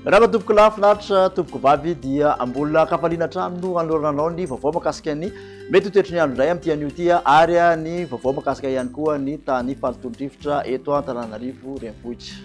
Miarahaba tompoko lahy finaritra tompoko vavy dia mbola ankafaliana hatrany no anolorana anao ny vaovao makasika ny mety ho toetry ny andro indray amin'ity anio ity ary ny vaovao makasika ihany koa ny tany fahalotoan-drivotra eto Antananarivo renivohitra.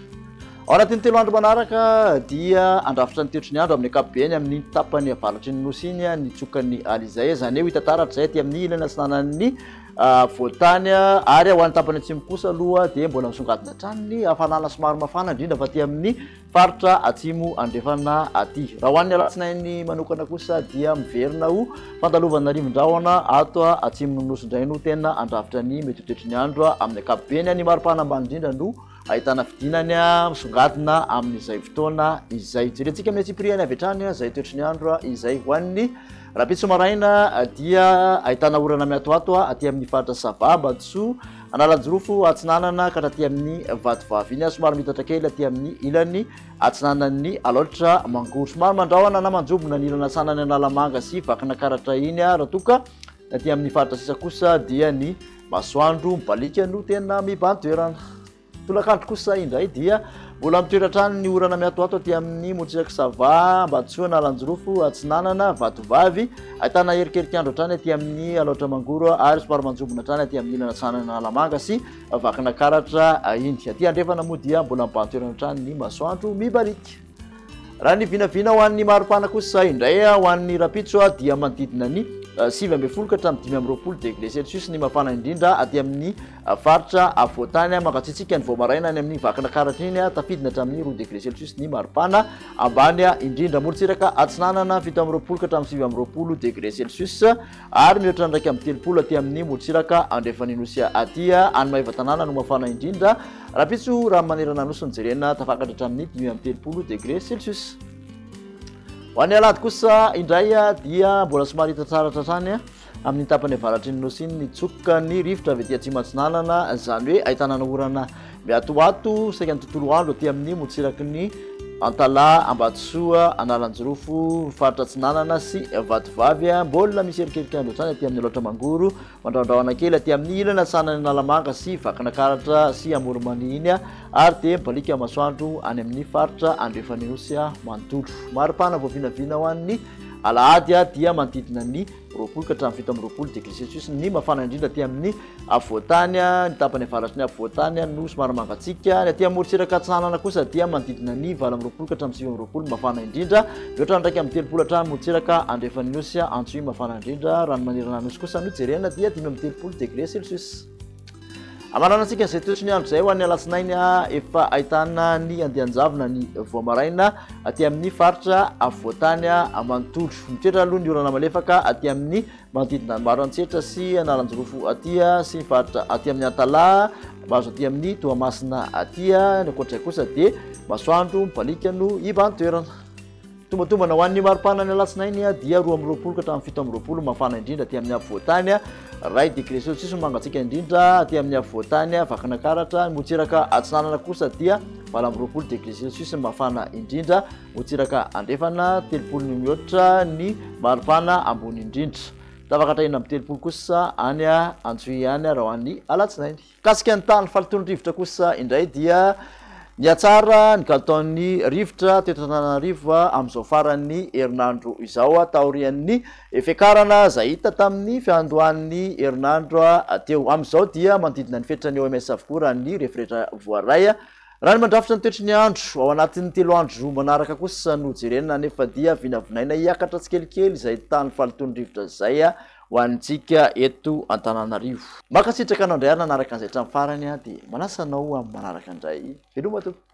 Ao anatin'ny telo andro manaraka dia andrafitra ny toetry ny andro amin'ny ankapobeny amin'ny tapany avaratry ny nosy iny ny tsokan'ny alizay izany hoe hita taratra izay aty amin'ny ilany atsinanan'ny afovoan-tany ary ho an'ny tapany atsimo kosa aloha dia mbola misongadina hatrany ny hafanana somary mafana indrindra fa aty amin'ny faritra atsimo andrefana aty. Raha ho an'ny alatsinainy manokana kosa dia miverina ho fandalovana rivo-drahona ato atsimon'ny nosy indray no tena handrafitra ny mety ho toetry ny andro amin'ny ankapobeny. Ny maripana ambany indrindra no ahitana fidinany misongadina amin'izay fotoana izay. Jerentsika amin'ny antsipiriany avy hatrany izay toetry ny andro izay. Ho an'ny rahampitso maraina dia ahitana orana miatoato aty amin'ny faritra Sava, Ambatosoa, Analanjirofo atsinanana ka hatraty amin'ny Vatovavy iny, somary miitatra kely aty amin'ny ilany atsinanan'ny Alaotra Mangoro. Somary mandrahona na manjombona ny ilany atsinanan'ny Analamanga sy Vakinakaratra iny, raha toa ka aty amin'ny faritra sisa kosa dia ny Masoandro mibaliaka no tena mibahan-toerana. Tolakandro kosa indray dia mbola mitoetra hatrany ny orana miatoato aty amin'ny morontsirak'i Sava, Ambatosoa, Analanjirofo, Atsinanana, Vatovavy. Ahitana erikerik'andro hatrany aty amin'ny Alaotra Mangoro ary somary manjombona hatrany aty amin'ny ilany atsinanana Analamanga sy Vakinakaratra iny. Aty andrefana moa dia mbola mibahan-toerana hatrany ny masoandro mibaliaka. Raha ny vinavina ho an'ny maripana kosa indray ho an'ny rahampitso dia manodidina ny 19 ka hatramin'ny 25 degré celsius ny mafana indrindra aty amin'ny faritra afovoan-tany. Mangatsiatsiaka ny vao maraina any amin'ny Vakinakaratra iny, tafidina hatramin'ny 2 degré celsius ny maripana ambany indrindra. Morontsiraka atsinanana 27 ka hatramin'ny 29 degré celsius ary mihoatra ny 31 aty amin'ny morontsiraka andrefan'ny Nosy aty. Any Maevatanàna no mafana indrindra rahampitso raha manerana Nosy no jerena, tafakatra hatramin'ny 35 degré celsius. Ho an'ny alahady kosa indray dia mbola somary hita tsara hatrany amin'ny tapany avaratry ny Nosy iny ny tsoka ny rivotra avy aty atsimo atsinanana, izany hoe ahitana orana miatoato saika ny tontolo andro aty amin'ny morontsiraky ny Antalaha, Ambatosoa, Analanjirofo, faritra Atsinanana sy Vatovavy. Mbola misy erikerik'andro hatrany aty amin'ny Alaotra Mangoro, mandrahondrahona kely aty amin'ny ilany atsinanan'i Analamanga sy Vakinakaratra sy Amoronmania iny ary dia mibaliaka masoandro any amin'ny faritra andrefan'ny Nosy manontolo. Maripana voavinavina ho an'ny alahady dia manodidina ny 20 ka hatramin'ny 27 degré celsius ny mafana indrindra aty amin'ny afovoan-tany, ny tapany avaratry ny afovoan-tany no somary mangatsiaka, ny aty amorontsiraka atsinanana kosa dia manodidina ny 28 ka hatramin'ny 29 mafana indrindra, mihoatra ny 31 hatrany morontsiraka andrefan'ny Nosy Antsohihy mafana indrindra, raha ny manerana ny Nosy kosa no jerena dia 35 degré celsius. Hamaranantsika izay toetry ny andro izay ho an'ny alatsinainy efa ahitana ny andian-javona ny vao maraina aty amin'ny faritra afovoan-tany manontolo. Mitoetra aloha ny orana malefaka aty amin'ny manodidina ny Maroantsetra sy Analanjirofo aty sy ny faritra aty amin'ny Antalaha, mahazo aty amin'ny Toamasina aty. Ny ankoatra izay kosa dia masoandro mibaliaka no hibahan-toerana. Tombatombana ho an'ny maripana ny alatsinainy dia 22 ka hatramin'ny 27 mafana indrindra aty amin'ny afovoan-tany, iray degré celsius no mangatsiaka indrindra aty amin'ny afovoan-tany, Vakinankaratra, ny morontsiraka atsinanana kosa dia 28 degré celsius no mafana indrindra, morontsiraka andrefana 30 no mihoatra ny maripana ambony indrindra. Tafakatra 36 kosa any Antsohihy any raha ho an'ny alatsinainy. Mikasika ny tahan'ny fahalotoan'ny rivotra kosa indray dia nihatsara ny kalitaon'ny rivotra teto Antananarivo amin'izao faran'ny herinandro izao taorian'ny fiakarana izay hita tamin'ny fiandohan'ny herinandro teo. Amin'izao dia manodidina ny fetran'ny OMS avokoa raha ny rehetra voaray. Raha ny mandrafitra ny toetry ny andro ao anatin'ny telo andro manaraka kosa no jerena anefa dia vinavinaina hiakatra tsikelikely izay tahan'ny fahalotoan'ny rivotra izay ho antsika eto Antananarivo. Mankasitraka anao indray ary nanaraka an'izay hatramin'ny farany dia manasa anao amin'ny manaraka indray. Veloma tompoko.